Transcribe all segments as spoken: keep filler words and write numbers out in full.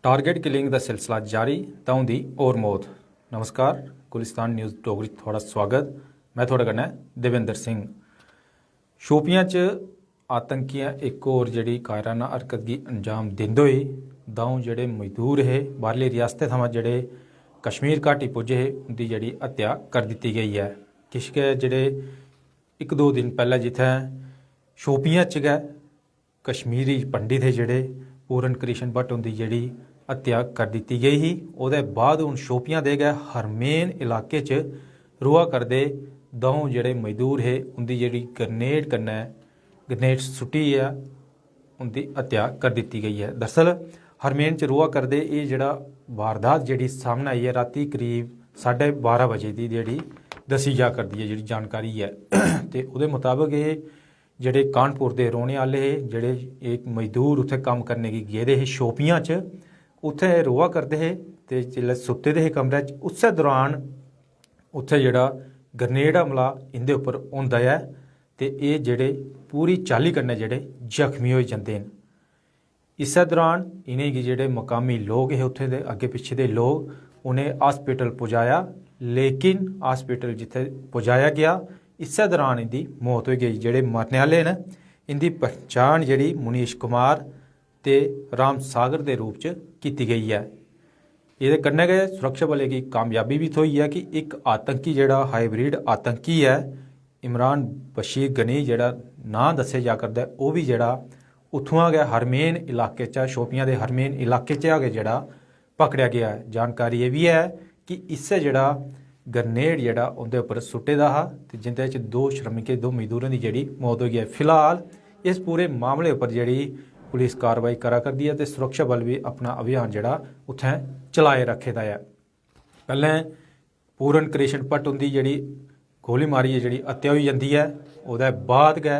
Target killing दा सिलसिला जारी, द'ऊं दी होर मौत। नमस्कार, गुलिस्तान न्यूज़ डोगरी च थुआढ़ा स्वागत। में थुआढ़े कन्नै देवेंद्र सिंह। शोपियां च आतंकियें इक होर जेह्ड़ी कायराना हरकत गी अंजाम दिंदे होई द'ऊं जेह्ड़े मजदूर हे, बाह्रली रियासतें थमां जेह्ड़े कश्मीर घाटी पुज्जे हे, उं'दी जेह्ड़ी हत्या करी दित्ती गेई ऐ। किश गै जेह्ड़े इक दो दिन पैह्लें जित्थै शोपियां च गै कश्मीरी पंडित हे जेह्ड़े, पूरन कृष्ण भट्ट हुंदी जेह्ड़ी हत्या करी दित्ती गेई ही। ओह्दे बाद हून शोपियां दे गै हरमेन इलाके च रोहा करदे द'ऊं जेह्ड़े मजदूर हे, उं'दी जेह्ड़ी ग्रनेड कन्नै, ग्रनेड सुट्टियै उं'दी हत्या करी दित्ती गेई ऐ। दरअसल हरमेन च रोहा करदे एह् जेह्ड़ा वारदात जेह्ड़ी सामनै आई ऐ, रातीं करीब साड्ढे बारां बजे दी जेह्ड़ी दस्सी जा करदी ऐ, जेह्ड़ी जानकारी ऐ। ते ओह्दे मताबक एह् जेह्ड़े कानपुर दे रौह्ने आह्ले हे, जेह्ड़े इक मजदूर उत्थै कम्म करने गी गेदे हे शोपियां च, उत्थै एह् रोहा करदे हे ते जिसलै सुत्ते दे हे कमरे च, उस्सै दौरान उत्थै जेह्ड़ा ग्रनेड हमला इं'दे उप्पर होंदा ऐ ते एह् जेह्ड़े पूरी चाल्ली कन्नै जेह्ड़े जख्मी होई जंदे न। इस्सै दौरान इ'नेंगी जेह्ड़े मकामी लोक हे, उत्थै दे अग्गें पिच्छें दे लोक, उ'नें हॉस्पिटल पुजाया, लेकिन हॉस्पिटल जित्थै पुजाया गेआ, इस्सै दौरान इं'दी मौत होई गेई। जेह्ड़े मरने आह्ले न, इं'दी पहचान जेह्ड़ी मुनीश कुमार ते राम सागर दे रूप च कीती गेई ऐ। एह्दे कन्नै गै सुरक्षा बलें गी कामयाबी बी थ्होई ऐ कि इक आतंकी जेह्ड़ा हाइब्रिड आतंकी ऐ, इमरान बशीर गनी जेह्ड़ा नांऽ दस्सेआ जा करदा ऐ, ओह् बी जेह्ड़ा उत्थुआं गै हरमेन इलाके चा, शोपियां दे हरमेन इलाके चा गै जेह्ड़ा पकड़ेआ गेआ ऐ। जानकारी एह् बी ऐ कि इस्सै जेह्ड़ा ग्रनेड जेह्ड़ा उं'दे उप्पर सुट्टे दा हा ते जिं'दे च दो श्रमिकें, दो मजदूरें दी जेह्ड़ी मौत होई ऐ। फिलहाल इस पूरे मामले उप्पर जेह्ड़ी पुलिस कार्रवाई करा करदी ऐ ते सुरक्षा बल बी अपना अभियान जेह्ड़ा उत्थें चलाए रक्खे दा ऐ। पैह्लें पूरन कृष्ण भट्ट हुंदी जेह्ड़ी गोली मारियै जेह्ड़ी हत्या होई जंदी ऐ, ओह्दे बाद गै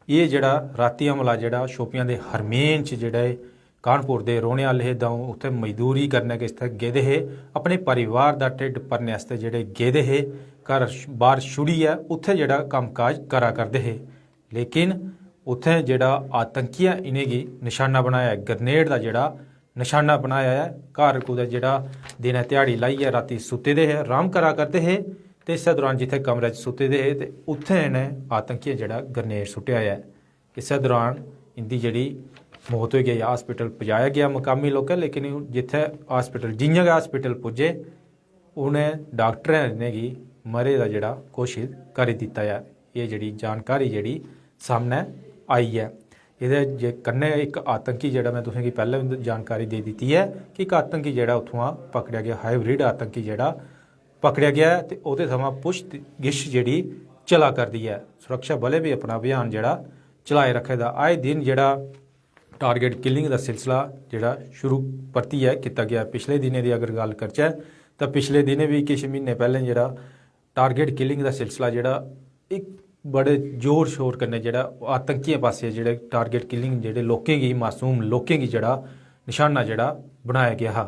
एह् जेह्ड़ा रातीं हमला जेह्ड़ा शोपियां दे हरमेन च जेह्ड़ा एह् कानपुर दे रौह्ने आह्ले हे, द'ऊं उत्थै मजदूरी करने गिस्तै गेदे हे, अपने परिवार दा ढिड्ड भरने आस्तै जेह्ड़े गेदे हे, घर बाह्र छुड़ियै उत्थै जेह्ड़ा कम्मकाज करा करदे हे। लेकिन उत्थै जेह्ड़ा आतंकियां इ'नेंगी नशाना बनाया, ग्रनेड दा जेह्ड़ा नशाना बनाया ऐ। घर कुतै जेह्ड़ा दिनै ध्याड़ी लाइयै रातीं सुत्ते दे हे, आराम करा करदे हे, ते इस्सै दौरान जित्थै कमरे च सुत्ते दे हे ते उत्थै इ'नें आतंकियें जेह्ड़ा ग्रनेड सुट्टेआ ऐ। इस्सै दौरान इं'दी जेह्ड़ी मौत होई गेई। हॉस्पिटल पजाया गेआ मकामी लोकें, लेकिन जित्थै हॉस्पिटल, जि'यां गै हॉस्पिटल पुज्जे, उ'नें डाक्टरें इ'नेंगी मरे दा जेह्ड़ा घोशित करी दित्ता ऐ। एह् जेह्ड़ी जानकारी जेह्ड़ी सामनै आई ऐ। एह्दे जे कन्नै इक आतंकी जेह्ड़ा में तुसेंगी पैह्लें बी जानकारी देई दित्ती ऐ कि इक आतंकी जेह्ड़ा उत्थुआं पकड़ेआ गेआ, हाइब्रिड आतंकी जेह्ड़ा पकड़ेआ गेआ ऐ ते ओह्दे थमां पुच्छगिछ जेह्ड़ी चला करदी ऐ। सुरक्षा बलें बी अपना अभियान जेह्ड़ा चलाए रक्खे दा। आए दिन जेह्ड़ा टारगेट किलिंग दा सिलसिला जेह्ड़ा शुरू परतियै कीता गेआ। पिछले दिनें दी अगर गल्ल करचै तां पिछले दिनें बी किश म्हीने पैह्लें जेह्ड़ा टारगेट किलिंग दा सिलसिला जेह्ड़ा इक बड़े जोर शोर कन्नै जेह्ड़ा आतंकियें पासेआ जेह्ड़े टारगेट किलिंग जेह्ड़े लोकें गी, मासूम लोकें गी जेह्ड़ा नशाना जेह्ड़ा बनाया गेआ हा।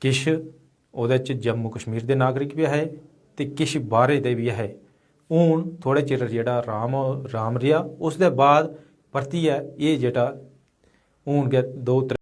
किश ओह्दे च जम्मू कश्मीर दे नागरिक बी ऐ हे ते किश बाह्रे दे बी ऐ हे। हून थोह्ड़े चिर जेह्ड़ा राम, राम रेहा, उसदे बाद परतियै एह् जेह्ड़ा हून गै दो त्रै